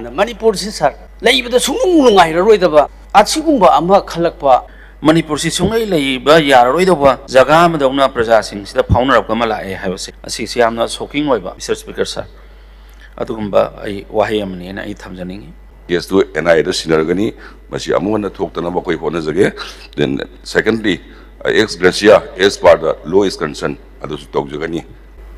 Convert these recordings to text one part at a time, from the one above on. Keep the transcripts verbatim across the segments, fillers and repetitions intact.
ꯃꯅꯤꯄꯨꯔꯁꯤ, ꯁꯥꯔ, ꯂꯩꯕꯗ ꯁꯨꯡꯅꯨꯡ ꯅꯨꯡꯉꯥꯏꯔꯔꯣꯏꯗꯕ ꯑꯁꯤꯒꯨꯝꯕ ꯑꯃ ꯈꯜꯂꯛꯄ꯫ ꯃꯅꯤꯄꯨꯔꯁꯤ ꯁꯨꯡꯂꯩ ꯂꯩꯕ ꯌꯥꯔꯔꯣꯏꯗꯧꯕ ꯖꯒꯥ ꯑꯃꯗꯧꯅ ꯄ꯭ꯔꯖꯥꯁꯤꯡꯁꯤꯗ ꯐꯥꯎꯅꯔꯛꯄ ꯑꯃ ꯂꯥꯛꯑꯦ ꯍꯥꯏꯕꯁꯦ, ꯑꯁꯤꯁꯦ ꯌꯥꯝꯅ shocking ꯑꯣꯏꯕ, ꯃꯤꯁꯇꯔ ꯁ꯭ꯄꯤꯀꯔ ꯁꯥꯔ, ꯑꯗꯨꯒꯨꯝꯕ ꯑꯩ ꯋꯥꯍꯩ ꯑꯃꯅꯦꯅ ꯑꯩ ꯊꯝꯖꯅꯤꯡꯉꯤ꯫ Case ꯇꯨ N I A ꯗ ꯁꯤꯟꯅꯔꯒꯅꯤ꯫ ꯃꯁꯤ ꯑꯃꯨꯛ ꯍꯟꯅ ꯊꯣꯛꯇꯅꯕ ꯑꯩꯈꯣꯏ ꯍꯣꯠꯅꯖꯒꯦ꯫ Then secondly, ex gratia, as per the law is concerned, ꯑꯗꯨꯁꯨ ꯇꯧꯖꯒꯅꯤ꯫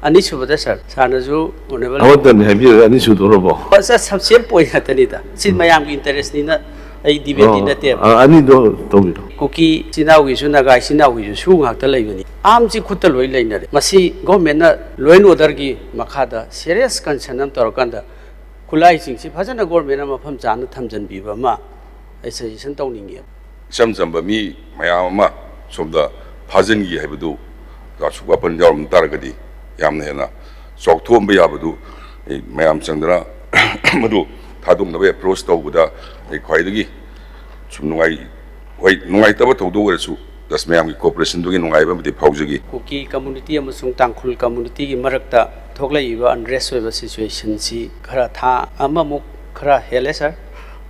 ꯑꯅꯤꯁꯨꯕꯗ, ꯁꯥꯔ, ꯁꯥꯔꯅꯁꯨ honourable ꯑꯃꯠꯇꯅꯤ ꯍꯥꯏꯕꯤꯔꯒ ꯑꯅꯤꯁꯨꯗꯧꯔꯕꯣ? ꯑꯁ, subsidiary point ꯉꯥꯛꯇꯅꯤꯗ꯫ ꯁꯤ ꯎꯝ꯫ ꯃꯌꯥꯝꯒꯤ interest ꯅꯤꯅ ꯑꯩ debate ꯇꯤ ꯑꯣ, ꯅꯠꯇꯦꯕ꯫ ꯑ, ꯑꯅꯤꯗꯣ ꯇꯧꯕꯤꯔꯣ꯫ ꯀꯨꯀꯤ ꯏꯆꯤꯟ ꯏꯅꯥꯎꯒꯤꯁꯨ, ꯅꯥꯒꯥ ꯏꯆꯤꯟ ꯏꯅꯥꯎꯒꯤꯁꯨ ꯁꯨ ꯉꯥꯛꯇ ꯂꯩꯕꯅꯤ꯫ Arms ꯁꯤ ꯈꯨꯠꯇ ꯂꯣꯏ ꯂꯩꯅꯔꯦ꯫ ꯃꯁꯤ government ꯅ law and order ꯒꯤ ꯃꯈꯥꯗ serious concern ꯑꯃ ꯇꯧꯔꯀꯥꯟꯗ ꯈꯨꯠꯂꯥꯏꯁꯤꯡꯁꯤ ꯐꯖꯅ government ꯅ ꯃꯐꯝ ꯆꯥꯅ ꯊꯝꯖꯤꯟꯕꯤꯕ ꯑꯃ ꯑꯩ suggestion ꯇꯧꯅꯤꯡꯉꯦꯕ꯫ ꯏꯆꯝ ꯆꯝꯕ ꯃꯤ ꯃꯌꯥꯝ ꯑꯃ ꯁꯣꯝꯗ ꯐꯥꯖꯤꯟꯈꯤ ꯍꯥꯏꯕꯗꯨ ꯑꯁꯣꯛ ꯑꯄꯟ ꯌꯥꯎꯔꯝ ꯇꯥꯔꯒꯗꯤ ꯌꯥꯝꯅ ꯍꯦꯟꯅ ꯆꯥꯎꯊꯣꯛꯍꯟꯕ ꯌꯥꯕꯗꯨ ꯑꯩ ꯃꯌꯥꯝ ꯆꯪꯗꯅ ꯃꯗꯨ ꯊꯥꯗꯣꯛꯅꯕ approach ꯇꯧꯕꯗ ꯑꯩ ꯈ꯭ꯋꯥꯏꯗꯒꯤ ꯁꯨꯝ ꯅꯨꯡꯉꯥꯏ-, ꯍꯣꯏ, ꯅꯨꯡꯉꯥꯏꯇꯕ ꯊꯧꯗꯣꯛ ꯑꯣꯏꯔꯁꯨ just ꯃꯌꯥꯝꯒꯤ cooperation ꯗꯨꯒꯤ ꯅꯨꯡꯉꯥꯏꯕ ꯑꯃꯗꯤ ꯐꯥꯎꯖꯈꯤ꯫ ꯀꯨꯀꯤ community ꯑꯃꯁꯨꯡ ꯇꯥꯡꯈꯨꯜ community ꯒꯤ ꯃꯔꯛꯇ ꯊꯣꯛꯂꯛꯏꯕ unrest ꯑꯣꯏꯕ situation ꯁꯤ ꯈꯔ ꯊꯥ ꯑꯃꯃꯨꯛ ꯈꯔ ꯍꯦꯜꯂꯦ, ꯁꯥꯔ꯫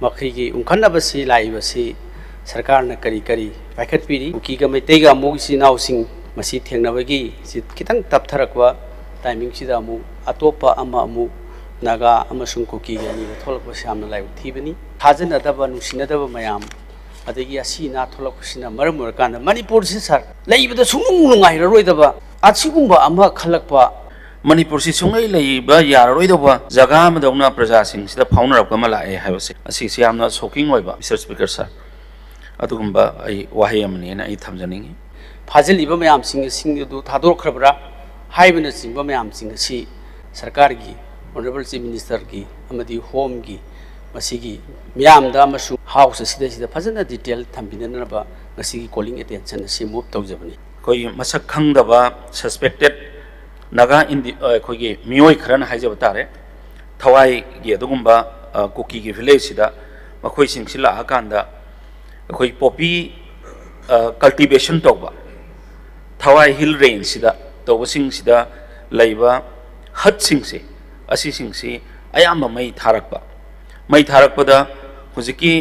ꯃꯈꯣꯏꯒꯤ ꯎꯪꯈꯠꯅꯕꯁꯤ, ꯂꯥꯛꯏꯕꯁꯤ ꯁꯔꯀꯥꯔꯅ ꯀꯔꯤ ꯀꯔꯤ ꯄꯥꯏꯈꯠꯄꯤꯔꯤ? ꯀꯨꯀꯤꯒ ꯃꯩꯇꯩꯒ ꯑꯃꯨꯛ ꯏꯆꯤꯜ ꯏꯅꯥꯎꯁꯤꯡ ꯃꯁꯤ ꯊꯦꯡꯅꯕꯒꯤ ꯁꯤ ꯈꯤꯇꯪ ꯇꯞꯊꯔꯛꯄ timing ꯁꯤꯗ ꯑꯃꯨꯛ ꯑꯇꯣꯞꯄ ꯑꯃ ꯑꯃꯨꯛ ꯅꯥꯒꯥ ꯑꯃꯁꯨꯡ ꯀꯨꯀꯤꯒꯤ ꯑꯅꯤꯗ ꯊꯣꯛꯂꯛꯄꯁꯤ ꯌꯥꯝꯅ ꯂꯥꯏꯕꯛ ꯊꯤꯕꯅꯤ꯫ ꯊꯥꯖꯅꯗꯕ, ꯅꯨꯡꯁꯤꯅꯗꯕ ꯃꯌꯥꯝ, ꯑꯗꯒꯤ ꯑꯁꯤ ꯑꯅꯥ ꯊꯣꯛꯂꯛꯄꯁꯤꯅ ꯃꯔꯝ ꯑꯣꯏꯔꯀꯥꯟꯗ ꯃꯅꯤꯄꯨꯔꯁꯤ, ꯁꯥꯔ, ꯂꯩꯕꯗ ꯁꯨꯡꯅꯨꯡ ꯅꯨꯡꯉꯥꯏꯔꯔꯣꯏꯗꯕ ꯑꯁꯤꯒꯨꯝꯕ ꯑꯃ ꯈꯜꯂꯛꯄ꯫ ꯃꯅꯤꯄꯨꯔꯁꯤ ꯁꯨꯡꯂꯩ ꯂꯩꯕ ꯌꯥꯔꯔꯣꯏꯗꯧꯕ ꯖꯒꯥ ꯑꯃꯗꯧꯅ ꯄ꯭ꯔꯖꯥꯁꯤꯡꯁꯤꯗ ꯐꯥꯎꯅꯔꯛꯄ ꯑꯃ ꯂꯥꯛꯑꯦ ꯍꯥꯏꯕꯁꯦ, ꯑꯁꯤꯁꯦ ꯌꯥꯝꯅ shocking ꯑꯣꯏꯕ, ꯃꯤꯁꯇꯔ ꯁ꯭ꯄꯤꯀꯔ ꯁꯥꯔ꯫ ꯑꯗꯨꯒꯨꯝꯕ ꯑꯩ ꯋꯥꯍꯩ ꯑꯃꯅꯦꯅ ꯑꯩ ꯊꯝꯖꯅꯤꯡꯉꯤ꯫ ꯐꯥꯖꯤꯜꯂꯤꯕ ꯃꯌꯥꯝꯁꯤꯡ ꯑꯁꯤꯡ ꯑꯗꯨ ꯊꯥꯗꯣꯔꯛꯈ꯭ꯔꯕ꯭ꯔꯥ ꯍꯥꯏꯕꯅꯆꯤꯡꯕ ꯃꯌꯥꯝꯁꯤꯡ ꯑꯁꯤ ꯁꯔꯀꯥꯔꯒꯤ, honourable Chief Minister ꯒꯤ ꯑꯃꯗꯤ Home ꯒꯤ ꯃꯁꯤꯒꯤ ꯃꯤꯌꯥꯝꯗ ꯑꯃꯁꯨꯡ House ꯑꯁꯤꯗꯩꯁꯤꯗ ꯐꯖꯅ detail ꯊꯝꯕꯤꯅꯅꯕ ꯉꯁꯤꯒꯤ calling attention ꯑꯁꯤ move ꯇꯧꯖꯕꯅꯤ꯫ ꯑꯩꯈꯣꯏꯒꯤ ꯃꯁꯛ ꯈꯪꯗꯕ suspected ꯅꯥꯒꯥ ꯏꯟꯗꯤ-, ꯑ, ꯑꯩꯈꯣꯏꯒꯤ ꯃꯤꯑꯣꯏ ꯈꯔꯅ ꯍꯥꯏꯖꯕ ꯇꯥꯔꯦ, ꯊꯋꯥꯏꯒꯤ ꯑꯗꯨꯒꯨꯝꯕ, ꯑ, ꯀꯨꯀꯤꯒꯤ village ꯁꯤꯗ ꯃꯈꯣꯏꯁꯤꯡꯁꯤ ꯂꯥꯛꯑꯀꯥꯟꯗ ꯑꯩꯈꯣꯏ poppy, ꯑ, cultivation ꯇꯧꯕ, ꯊꯋꯥꯏ Hill Range ꯁꯤꯗ ꯇꯧꯕꯁꯤꯡꯁꯤꯗ ꯂꯩꯕ hut ꯁꯤꯡꯁꯦ, ꯑꯁꯤꯁꯤꯡꯁꯤ ꯑꯌꯥꯝꯕ ꯃꯩ ꯊꯥꯔꯛꯄ, ꯃꯩ ꯊꯥꯔꯛꯄꯗ ꯍꯧꯖꯤꯛꯀꯤ,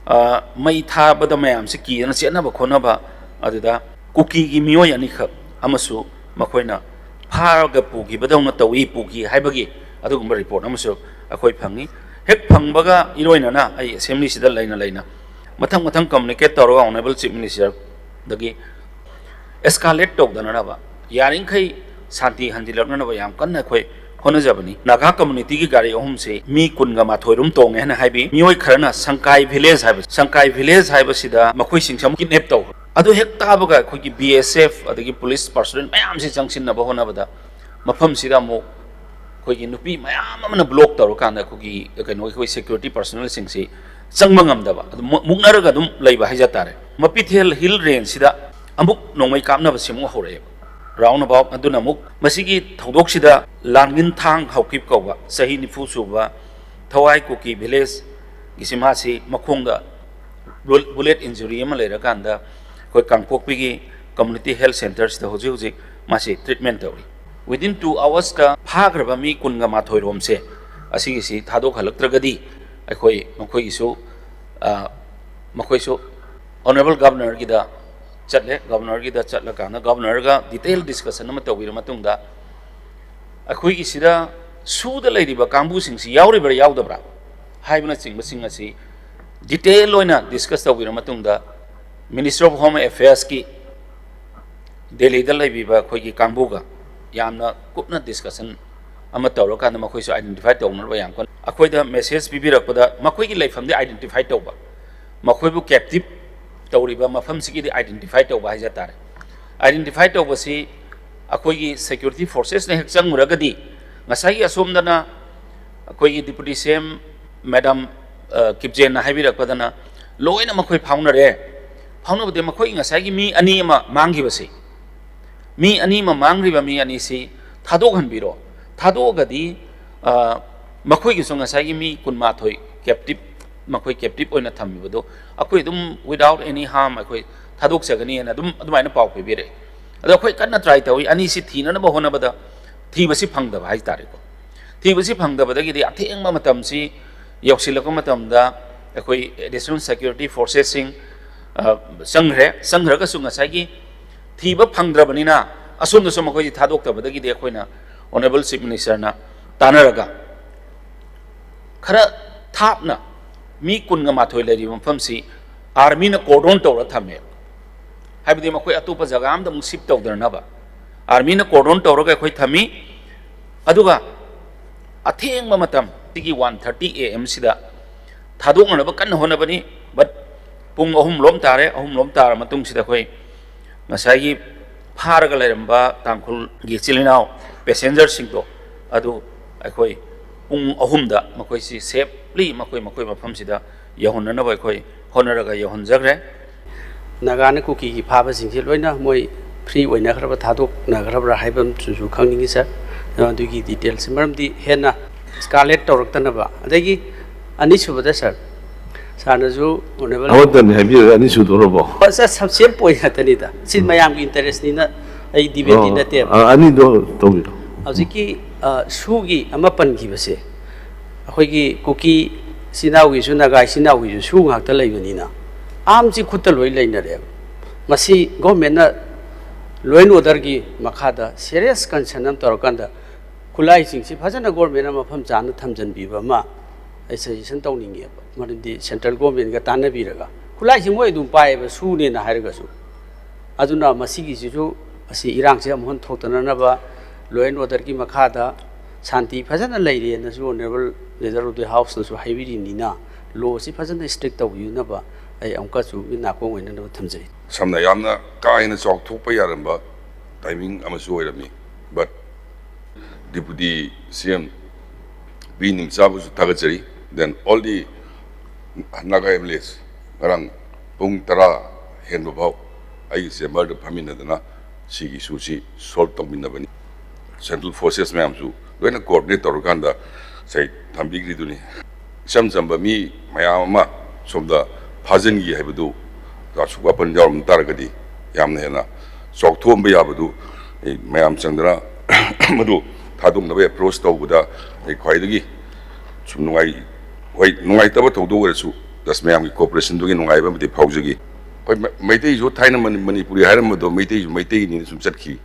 ꯑ, ꯃꯩ ꯊꯥꯕꯗ ꯃꯌꯥꯝꯁꯤ ꯀꯤꯗꯅ ꯆꯦꯟꯅꯕ ꯈꯣꯠꯅꯕ, ꯑꯗꯨꯗ ꯀꯨꯀꯤꯒꯤ ꯃꯤꯑꯣꯏ ꯑꯅꯤꯈꯛ ꯑꯃꯁꯨ ꯃꯈꯣꯏꯅ ꯐꯥꯔꯒ ꯄꯨꯈꯤꯕꯗꯧꯅ ꯇꯧꯏ, ꯄꯨꯈꯤ ꯍꯥꯏꯕꯒꯤ ꯑꯗꯨꯒꯨꯝꯕ ꯔꯤꯄꯣꯔꯠ ꯑꯃꯁꯨ ꯑꯩꯈꯣꯏ ꯐꯪꯉꯤ꯫ ꯍꯦꯛ ꯐꯪꯕꯒ ꯏꯔꯣꯏꯅꯅ ꯑꯩ ꯑꯦꯁꯦꯝꯕ꯭ꯂꯤꯁꯤꯗ ꯂꯩꯅ ꯂꯩꯅ ꯃꯊꯪ ꯃꯊꯪ ꯀꯝꯃꯨꯅꯤꯀꯦꯠ ꯇꯧꯔꯒ ꯑꯣꯅꯔꯦꯕꯜ ꯆꯤꯐ ꯃꯤꯅꯤꯁꯇꯔꯗꯒꯤ ꯑꯦꯁꯀꯥꯂꯦꯠ ꯇꯧꯗꯅꯅꯕ, ꯌꯥꯔꯤꯈꯩ ꯁꯥꯟꯇꯤ ꯍꯟꯖꯤꯜꯂꯛꯅꯅꯕ ꯌꯥꯝ ꯀꯟꯅ ꯑꯩꯈꯣꯏ ꯍꯣꯠꯅꯖꯕꯅꯤ꯫ ꯅꯥꯒꯥ ꯀꯝꯃꯨꯅꯤꯇꯤꯒꯤ ꯒꯥꯔꯤ ꯑꯍꯨꯝꯁꯤ ꯃꯤ ꯀꯨꯟꯒ ꯃꯥꯊꯣꯏ ꯔꯣꯝ ꯇꯣꯡꯉꯦ ꯍꯥꯏꯅ ꯍꯥꯏꯕꯤ꯫ ꯃꯤꯑꯣꯏ ꯈꯔꯅ ꯁꯪꯀꯥꯏ ꯚꯤꯂꯦꯖ ꯍꯥꯏꯕ, ꯁꯪꯀꯥꯏ ꯚꯤꯂꯦꯖ ꯍꯥꯏꯕꯁꯤꯗ ꯃꯈꯣꯏꯁꯤꯡꯁꯦ ꯑꯃꯨꯛ ꯀꯤꯗꯅꯦꯞ ꯇꯧꯈ꯭ꯔꯦ꯫ ꯑꯗꯨ ꯍꯦꯛ ꯇꯥꯕꯒ ꯑꯩꯈꯣꯏꯒꯤ ꯕꯤ ꯑꯦꯁ ꯑꯦꯐ ꯑꯗꯒꯤ ꯄꯨꯂꯤꯁ ꯄꯥꯔꯁꯣꯅꯦꯜ ꯃꯌꯥꯝꯁꯤ ꯆꯪꯁꯤꯟꯅꯕ ꯍꯣꯠꯅꯕꯗ ꯃꯐꯝꯁꯤꯗ ꯑꯃꯨꯛ ꯑꯩꯈꯣꯏꯒꯤ ꯅꯨꯄꯤ ꯃꯌꯥꯝ ꯑꯃꯅ ꯕ꯭ꯂꯣꯛ ꯇꯧꯔꯀꯥꯟꯗ ꯑꯩꯈꯣꯏꯒꯤ ꯀꯩꯅꯣ, ꯑꯩꯈꯣꯏ ꯁꯦꯀ꯭ꯌꯨꯔꯤꯇꯤ ꯄꯥꯔꯁꯣꯅꯦꯜꯁꯤꯡꯁꯤ ꯆꯪꯕ ꯉꯝꯗꯕ, ꯑꯗꯨ ꯃꯨ-, ꯃꯨꯛꯅꯔꯒ ꯑꯗꯨꯝ ꯂꯩꯕ ꯍꯥꯏꯖ ꯇꯥꯔꯦ꯫ ꯃꯄꯤꯊꯦꯜ ꯍꯤꯜ ꯔꯦꯟꯖꯁꯤꯗ ꯑꯃꯨꯛ ꯅꯣꯡꯃꯩ ꯀꯥꯞꯅꯕꯁꯤ ꯑꯃꯨꯛ ꯍꯧꯔꯛꯑꯦꯕ꯫ ꯔꯥꯎꯟ ꯑꯕꯥꯎꯠ ꯑꯗꯨꯅ ꯑꯃꯨꯛ ꯃꯁꯤꯒꯤ ꯊꯧꯗꯣꯛꯁꯤꯗ ꯂꯥꯡꯒꯤꯟ ꯊꯥꯡ ꯍꯥꯎꯀꯤꯞ ꯀꯧꯕ ꯆꯍꯤ ꯅꯤꯐꯨ ꯁꯨꯕ ꯊꯋꯥꯏ ꯀꯨꯀꯤ ꯚꯤꯂꯦꯖꯀꯤꯁꯤ ꯃꯥꯁꯤ ꯃꯈꯣꯡꯗ ꯕꯨ-, ꯕꯨꯂꯦꯠ ꯏꯟꯖꯨꯔꯤ ꯑꯃ ꯂꯩꯔꯀꯥꯟꯗ ꯑꯩꯈꯣꯏ ꯀꯥꯡꯄꯣꯛꯄꯤꯒꯤ ꯀꯝꯃꯨꯅꯤꯇꯤ ꯍꯦꯜꯊ ꯁꯦꯟꯇꯔꯁꯤꯗ ꯍꯧꯖꯤꯛ ꯍꯧꯖꯤꯛ ꯃꯥꯁꯤ ꯇ꯭ꯔꯤꯠꯃꯦꯟ ꯇꯧꯔꯤ꯫ Within two hoursꯇ ꯐꯥꯈ꯭ꯔꯕ ꯃꯤ ꯀꯨꯟꯒ ꯃꯥꯊꯣꯏ ꯔꯣꯝꯁꯦ ꯑꯁꯤꯒꯤꯁꯤ ꯊꯥꯗꯣꯛꯍꯜꯂꯛꯇ꯭ꯔꯒꯗꯤ ꯑꯩꯈꯣꯏ ꯃꯈꯣꯏꯒꯤꯁꯨ, ꯑ, ꯃꯈꯣꯏꯁꯨ ꯑꯣꯅꯔꯦꯕꯜ ꯒꯕꯔꯅꯔꯒꯤꯗ ꯆꯠꯂꯦ꯫ ꯒꯕꯔꯅꯔꯒꯤꯗ ꯆꯠꯂꯀꯥꯟꯗ ꯒꯕꯔꯅꯔꯒ ꯗꯤꯇꯦꯜ ꯗꯤꯁꯀꯁꯟ ꯑꯃ ꯇꯧꯕꯤꯔ ꯃꯇꯨꯡꯗ ꯑꯩꯈꯣꯏꯒꯤ ꯁꯤꯗ ꯁꯨꯗ ꯂꯩꯔꯤꯕ ꯀꯥꯡꯕꯨꯁꯤꯡꯁꯤ ꯌꯥꯎꯔꯤꯕ꯭ꯔꯥ ꯌꯥꯎꯗꯕ꯭ꯔꯥ ꯍꯥꯏꯕꯅꯆꯤꯡꯕꯁꯤꯡ ꯑꯁꯤ ꯗꯤꯇꯦꯜ ꯑꯣꯏꯅ ꯗꯤꯁꯀꯁ ꯇꯧꯕꯤꯔ ꯃꯇꯨꯡꯗ Ministry of Home Affairsꯀꯤ ꯗꯦꯜꯂꯤꯗ ꯂꯩꯕꯤꯕ ꯑꯩꯈꯣꯏꯒꯤ ꯀꯥꯡꯕꯨꯒ ꯌꯥꯝꯅ ꯀꯨꯞꯅ ꯗꯤꯁꯀꯁꯟ ꯑꯃ ꯇꯧꯔꯀꯥꯟꯗ ꯃꯈꯣꯏꯁꯨ ꯑꯥꯏꯗꯦꯟꯇꯤꯐꯥꯏ ꯇꯧꯅꯅꯕ ꯌꯥꯝ ꯀꯟꯅ ꯑꯩꯈꯣꯏꯗ ꯃꯦꯁꯦꯖ ꯄꯤꯕꯤꯔꯛꯄꯗ ꯃꯈꯣꯏꯒꯤ ꯂꯩꯐꯝꯗꯤ ꯑꯥꯏꯗꯦꯟꯇꯤꯐꯥꯏ ꯇꯧꯕ, ꯃꯈꯣꯏꯕꯨ ꯀꯦꯞꯇꯤꯞ ꯇꯧꯔꯤꯕ ꯃꯐꯝꯁꯤꯒꯤꯗꯤ ꯑꯥꯏꯗꯦꯟꯇꯤꯐꯥꯏ ꯇꯧꯕ ꯍꯥꯏꯖ ꯇꯥꯔꯦ꯫ ꯑꯥꯏꯗꯦꯟꯇꯤꯐꯥꯏ ꯇꯧꯕꯁꯤ ꯑꯩꯈꯣꯏꯒꯤ ꯁꯦꯀ꯭ꯌꯨꯔꯤꯇꯤ ꯐꯣꯔꯁꯦꯁꯅ ꯍꯦꯛ ꯆꯪꯉꯨꯔꯒꯗꯤ ꯉꯁꯥꯏꯒꯤ ꯑꯁꯣꯝꯗꯅ ꯑꯩꯈꯣꯏꯒꯤ ꯗꯤꯄꯨꯇꯤ ꯁꯤ ꯑꯦꯝ ꯃꯦꯗꯥꯝ, ꯑ, ꯀꯤꯞꯖꯦꯟꯅ ꯍꯥꯏꯕꯤꯔꯛꯄꯗꯅ ꯂꯣꯏꯅ ꯃꯈꯣꯏ ꯐꯥꯎꯅꯔꯦ꯫ ꯐꯥꯎꯅꯕꯗꯤ ꯃꯈꯣꯏ ꯉꯁꯥꯏꯒꯤ ꯃꯤ ꯑꯅꯤ ꯑꯃ ꯃꯥꯡꯈꯤꯕꯁꯤ, ꯃꯤ ꯑꯅꯤ ꯑꯃ ꯃꯥꯡꯈ꯭ꯔꯤꯕ ꯃꯤ ꯑꯅꯤꯁꯤ ꯊꯥꯗꯣꯛꯍꯟꯕꯤꯔꯣ꯫ ꯊꯥꯗꯣꯛꯑꯒꯗꯤ, ꯑ, ꯃꯈꯣꯏꯒꯤꯁꯨ ꯉꯁꯥꯏꯒꯤ ꯃꯤ ꯀꯨꯟꯃꯥꯊꯣꯏ ꯀꯦꯞꯇꯤꯞ, ꯃꯈꯣꯏ ꯀꯦꯞꯇꯤꯞ ꯑꯣꯏꯅ ꯊꯝꯃꯤꯕꯗꯣ ꯑꯩꯈꯣꯏ ꯑꯗꯨꯝ without any harm ꯑꯩꯈꯣꯏ ꯊꯥꯗꯣꯛꯆꯒꯅꯤ ꯍꯥꯏꯅ ꯑꯗꯨꯝ ꯑꯗꯨꯃꯥꯏꯅ ꯄꯥꯎ ꯄꯤꯕꯤꯔꯛꯑꯦ꯫ ꯑꯗꯣ ꯑꯩꯈꯣꯏ ꯀꯟꯅ ꯇ꯭ꯔꯥꯏ ꯇꯧꯏ, ꯑꯅꯤꯁꯤ ꯊꯤꯅꯅꯕ ꯍꯣꯠꯅꯕꯗ ꯊꯤꯕꯁꯤ ꯐꯪꯗꯕ ꯍꯥꯏꯇꯥꯔꯦꯀꯣ꯫ ꯊꯤꯕꯁꯤ ꯐꯪꯗꯕꯗꯒꯤꯗꯤ ꯑꯊꯦꯡꯕ ꯃꯇꯝꯁꯤ ꯌꯧꯁꯤꯜꯂꯛꯄ ꯃꯇꯝꯗ ꯑꯩꯈꯣꯏ ꯑꯦꯗꯤꯁꯅꯦꯜ ꯁꯦꯀ꯭ꯌꯨꯔꯤꯇꯤ ꯐꯣꯔꯁꯦꯁꯁꯤꯡ ꯆꯪꯈ꯭ꯔꯦ꯫ ꯆꯪꯈ꯭ꯔꯒꯁꯨ ꯉꯁꯥꯏꯒꯤ ꯊꯤꯕ ꯐꯪꯗ꯭ꯔꯕꯅꯤꯅ ꯑꯁꯣꯝꯗꯁꯨ ꯃꯈꯣꯏꯁꯤ ꯊꯥꯗꯣꯛꯇꯕꯗꯒꯤꯗꯤ ꯑꯩꯈꯣꯏꯅ ꯑꯣꯅꯔꯦꯕꯜ ꯆꯤꯐ ꯃꯤꯅꯤꯁꯇꯔꯅ ꯇꯥꯟꯅꯔꯒ ꯈꯔ ꯊꯥꯞꯅ ꯃꯤ ꯀꯨꯟꯒ ꯃꯥꯊꯣꯏ ꯂꯩꯔꯤꯕ ꯃꯐꯝꯁꯤ ꯑꯥꯔꯃꯤꯅ ꯀꯣꯔꯗꯣꯟ ꯇꯧꯔ ꯊꯝꯃꯦ꯫ ꯍꯥꯏꯕꯗꯤ ꯃꯈꯣꯏ ꯑꯇꯣꯞꯄ ꯖꯒꯥ ꯑꯃꯗ ꯑꯃꯨꯛ ꯁꯤꯞ ꯇꯧꯗꯅꯕ ꯑꯥꯔꯃꯤꯅ ꯀꯣꯔꯗꯣꯟ ꯇꯧꯔꯒ ꯑꯩꯈꯣꯏ ꯊꯝꯃꯤ꯫ ꯑꯗꯨꯒ ꯑꯊꯦꯡꯕ ꯃꯇꯝ ꯁꯤꯒꯤ ꯋꯥꯟ ꯊꯥꯔꯇꯤ ꯑꯦ ꯑꯦꯝꯁꯤꯗ ꯊꯥꯗꯣꯛꯅꯅꯕ ꯀꯟꯅ ꯍꯣꯠꯅꯕꯅꯤ꯫ ꯕꯠ ꯄꯨꯡ ꯑꯍꯨꯝ ꯂꯣꯝ ꯇꯥꯔꯦ꯫ ꯑꯍꯨꯝ ꯂꯣꯝ ꯇꯥꯔ ꯃꯇꯨꯡꯁꯤꯗ ꯑꯩꯈꯣꯏ ꯉꯁꯥꯏꯒꯤ ꯐꯥꯔꯒ ꯂꯩꯔꯝꯕ ꯇꯥꯡꯈꯨꯜꯒꯤ ꯏꯆꯤꯜ ꯏꯅꯥꯎ ꯄꯦꯁꯦꯟꯖꯔꯁꯤꯡꯗꯣ ꯑꯗꯨ ꯑꯩꯈꯣꯏ ꯄꯨꯡ ꯑꯍꯨꯝꯗ ꯃꯈꯣꯏꯁꯤ ꯁꯦꯐꯂꯤ ꯃꯈꯣꯏ ꯃꯈꯣꯏ ꯃꯐꯝꯁꯤꯗ ꯌꯧꯍꯟꯅꯅꯕ ꯑꯩꯈꯣꯏ ꯍꯣꯠꯅꯔꯒ ꯌꯧꯍꯟꯖꯈ꯭ꯔꯦ꯫ ꯅꯥꯒꯥꯅ ꯀꯨꯀꯤꯒꯤ ꯐꯥꯕꯁꯤꯡꯁꯦ ꯂꯣꯏꯅ ꯃꯣꯏ ꯐ꯭ꯔꯤ ꯑꯣꯏꯅꯈ꯭ꯔꯕ, ꯊꯥꯗꯣꯛꯅꯈ꯭ꯔꯕ꯭ꯔꯥ ꯍꯥꯏꯕ ꯑꯃꯁꯨ ꯈꯪꯅꯤꯡꯉꯤ ꯁꯥꯔ, ꯑꯗꯨꯒꯤ ꯗꯤꯇꯦꯜꯁꯦ꯫ ꯃꯔꯝꯗꯤ ꯍꯦꯟꯅ ꯁ꯭ꯀꯥꯂꯦꯠ ꯇꯧꯔꯛꯇꯅꯕ꯫ ꯑꯗꯒꯤ ꯑꯅꯤꯁꯨꯕꯗ ꯁꯥꯔ, ꯁꯥꯔꯅꯁꯨ ꯑꯣꯅꯔꯦꯕꯜ ꯑꯃꯇꯅꯤ ꯍꯥꯏꯕꯤꯔꯒ ꯑꯅꯤ ꯁꯨꯗꯣꯔꯕꯣ? ꯁꯥꯔ, ꯁꯕ ꯁꯦꯝ ꯄꯣꯏꯟ ꯉꯥꯛꯇꯅꯤꯗ꯫ ꯁꯤ ꯃꯌꯥꯝꯒꯤ ꯏꯟꯇꯔꯦꯁꯅꯤꯅ ꯑꯩ ꯗꯤꯕꯦꯠꯇꯤ ꯑꯣ, ꯅꯠꯇꯦꯕ꯫ ꯑ, ꯑꯅꯤꯗꯣ ꯇꯧꯕꯤꯔꯣ꯫ ꯍꯧꯖꯤꯛꯀꯤ, ꯑ, ꯁꯨꯒꯤ ꯑꯃ ꯄꯟꯈꯤꯕꯁꯦ, ꯑꯩꯈꯣꯏꯒꯤ ꯀꯨꯀꯤ ꯏꯆꯤꯟ ꯏꯅꯥꯎꯒꯤꯁꯨ, ꯅꯥꯒꯥ ꯏꯆꯤꯟ ꯏꯅꯥꯎꯒꯤꯁꯨ ꯁꯨ ꯉꯥꯛꯇ ꯂꯩꯕꯅꯤꯅ ꯑꯥꯔꯝꯁꯤ ꯈꯨꯠꯇ ꯂꯣꯏ ꯂꯩꯅꯔꯦꯕ꯫ ꯃꯁꯤ ꯒꯣꯔꯃꯦꯟꯅ ꯂꯣ ꯑꯦꯟ ꯑꯣꯔꯗꯔꯒꯤ ꯃꯈꯥꯗ ꯁꯦꯔꯤꯌꯁ ꯀꯟꯁꯔꯟ ꯑꯃ ꯇꯧꯔꯀꯥꯟꯗ ꯈꯨꯠꯂꯥꯏꯁꯤꯡꯁꯤ ꯐꯖꯅ ꯒꯣꯔꯃꯦꯟꯅ ꯃꯐꯝ ꯆꯥꯅ ꯊꯝꯖꯤꯟꯕꯤꯕ ꯑꯃ ꯑꯩ ꯁꯖꯦꯁꯟ ꯇꯧꯅꯤꯡꯉꯦꯕ꯫ ꯃꯔꯝꯗꯤ ꯁꯦꯟꯇ꯭ꯔꯦꯜ ꯒꯣꯔꯃꯦꯟꯒ ꯇꯥꯟꯅꯕꯤꯔꯒ, ꯈꯨꯠꯂꯥꯏꯁꯤ ꯃꯣꯏ ꯑꯗꯨꯝ ꯄꯥꯏꯌꯦꯕ, ꯁꯨꯅꯦꯅ ꯍꯥꯏꯔꯒꯁꯨ꯫ ꯑꯗꯨꯅ ꯃꯁꯤꯒꯤꯁꯤꯁꯨ, ꯑꯁꯤ ꯏꯔꯥꯡꯁꯦ ꯑꯃꯨꯛ ꯍꯟꯅ ꯊꯣꯛꯇꯅꯅꯕ ꯂꯣ ꯑꯦꯟ ꯑꯣꯔꯗꯔꯒꯤ ꯃꯈꯥꯗ ꯁꯥꯟꯇꯤ ꯐꯖꯅ ꯂꯩꯔꯦꯅꯁꯨ ꯑꯣꯅꯔꯦꯕꯜ ꯂꯤꯗꯔ ꯑꯣꯐ ꯗꯤ ꯍꯥꯎꯁꯅꯁꯨ ꯍꯥꯏꯕꯤꯔꯤꯕꯅꯤꯅ, ꯂꯣꯁꯤ ꯐꯖꯅ ꯏꯁꯇ꯭ꯔꯤꯛ ꯇꯧꯕꯤꯅꯕ ꯑꯩ ꯑꯃꯨꯛꯀꯁꯨ ꯃꯤꯠ ꯅꯥꯀꯣꯡ ꯑꯣꯏꯅꯅꯕ ꯊꯝꯖꯔꯤ꯫ ꯁꯝꯅ ꯌꯥꯝꯅ ꯀꯥ ꯍꯦꯟꯅ ꯆꯥꯎꯊꯣꯛꯄ ꯌꯥꯔꯝꯕ ꯇꯥꯏꯃꯤꯡ ꯑꯃꯁꯨ ꯑꯣꯏꯔꯝꯃꯤ, but Deputy C M B ꯅꯤꯝꯆꯥꯕꯨꯁꯨ ꯊꯥꯒꯠꯆꯔꯤ, then all the Naga M L As꯫ ꯉꯔꯥꯡ ꯄꯨꯡ ꯇꯔꯥ ꯍꯦꯟꯕ ꯐꯥꯎ ꯑꯩꯒꯤ ꯆꯦꯝꯕꯔꯗ ꯐꯝꯃꯤꯟꯅꯗꯅ ꯁꯤꯒꯤ ꯏꯁꯨꯁꯤ ꯁꯣꯜꯕ ꯇꯧꯃꯤꯟꯅꯕꯅꯤ꯫ ꯁꯦꯟꯇ꯭ꯔꯦꯜ ꯐꯣꯔꯁꯦꯁ ꯃꯌꯥꯝꯁꯨ ꯂꯣꯏꯅ ꯀꯣꯑꯣꯔꯗꯤꯅꯦꯠ ꯇꯧꯔꯀꯥꯟꯗ ꯉꯁꯥꯏ ꯊꯝꯕꯤꯈ꯭ꯔꯤꯗꯨꯅꯤ꯫ ꯏꯆꯝ ꯆꯝꯕ ꯃꯤ ꯃꯌꯥꯝ ꯑꯃ ꯁꯣꯝꯗ ꯐꯥꯖꯤꯟꯈꯤ ꯍꯥꯏꯕꯗꯨ ꯑꯁꯨꯛ ꯋꯥꯄꯟ ꯌꯥꯎꯔꯝ ꯇꯥꯔꯒꯗꯤ ꯌꯥꯝꯅ ꯍꯦꯟꯅ ꯆꯥꯎꯊꯣꯛꯑꯝꯕ ꯌꯥꯕꯗꯨ ꯑꯩ ꯃꯌꯥꯝ ꯆꯪꯗꯅ ꯃꯗꯨ ꯊꯥꯗꯣꯛꯅꯕ ꯑꯦꯄ꯭ꯔꯣꯆ ꯇꯧꯕꯗ ꯑꯩ ꯈ꯭ꯋꯥꯏꯗꯒꯤ ꯁꯨꯝ ꯅꯨꯡꯉꯥꯏ-, ꯍꯣꯏ, ꯅꯨꯡꯉꯥꯏꯇꯕ ꯊꯧꯗꯣꯛ ꯑꯣꯏꯔꯁꯨ, just ꯃꯌꯥꯝꯒꯤ cooperation ꯗꯨꯒꯤ ꯅꯨꯡꯉꯥꯏꯕ ꯑꯃꯗꯤ ꯐꯥꯎꯖꯈꯤ꯫ ꯍꯣꯏ, ꯃ-, ꯃꯩꯇꯩꯁꯨ ꯊꯥꯏꯅ ꯃꯅꯤ-, ꯃꯅꯤꯄꯨꯔꯤ ꯍꯥꯏꯔꯝꯕꯗꯣ ꯃꯩꯇꯩꯁꯨ ꯃꯩꯇꯩꯅꯤꯅ ꯁꯨꯝ ꯆꯠꯈꯤ꯫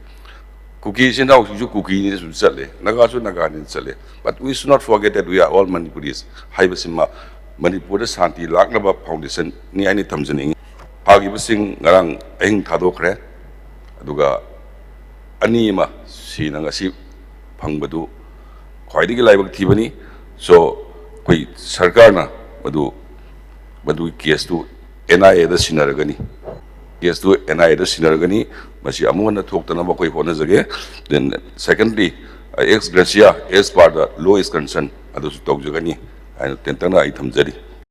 ꯀꯨꯀꯤ ꯏꯆꯤꯟ ꯏꯅꯥꯎꯁꯤꯡꯁꯨ ꯀꯨꯀꯤꯅꯤꯅ ꯁꯨꯝ ꯆꯠꯂꯦ, ꯅꯥꯒꯥꯁꯨ ꯅꯥꯒꯥꯅꯤꯅ ꯆꯠꯂꯦ꯫ But we should not forget that we are all Manipuris ꯍꯥꯏꯕꯁꯤꯃ ꯃꯅꯤꯄꯨꯔꯗ ꯁꯥꯟꯇꯤ ꯂꯥꯛꯅꯕ foundation ꯅꯤ ꯍꯥꯏꯅ ꯊꯝꯖꯅꯤꯡꯉꯤ꯫ ꯐꯥꯈꯤꯕꯁꯤꯡ ꯉꯔꯥꯡ ꯑꯍꯤꯡ ꯊꯥꯗꯣꯛꯈ꯭ꯔꯦ, ꯑꯗꯨꯒ ꯑꯅꯤ ꯑꯃ ꯁꯤꯅ ꯉꯁꯤ ꯐꯪꯕꯗꯨ ꯈ꯭ꯋꯥꯏꯗꯒꯤ ꯂꯥꯏꯕꯛ ꯊꯤꯕꯅꯤ꯫ So, ꯑꯩꯈꯣꯏ ꯁꯔꯀꯥꯔꯅ ꯃꯗꯨ, ꯃꯗꯨꯒꯤ case ꯇꯨ N I A ꯗ ꯁꯤꯟꯅꯔꯒꯅꯤ꯫ Case ꯇꯨ N I A ꯗ ꯁꯤꯟꯅꯔꯒꯅꯤ꯫ ꯃꯁꯤ ꯑꯃꯨꯛ ꯍꯟꯅ ꯊꯣꯛꯇꯅꯕ ꯑꯩꯈꯣꯏ ꯍꯣꯠꯅꯖꯒꯦ꯫ Then secondly, ex gratia, as per the law is concerned, ꯑꯗꯨꯁꯨ ꯇꯧꯖꯒꯅꯤ ꯍꯥꯏꯅ ꯇꯦꯟꯇꯛꯅ ꯑꯩ ꯊꯝꯖꯔꯤ꯫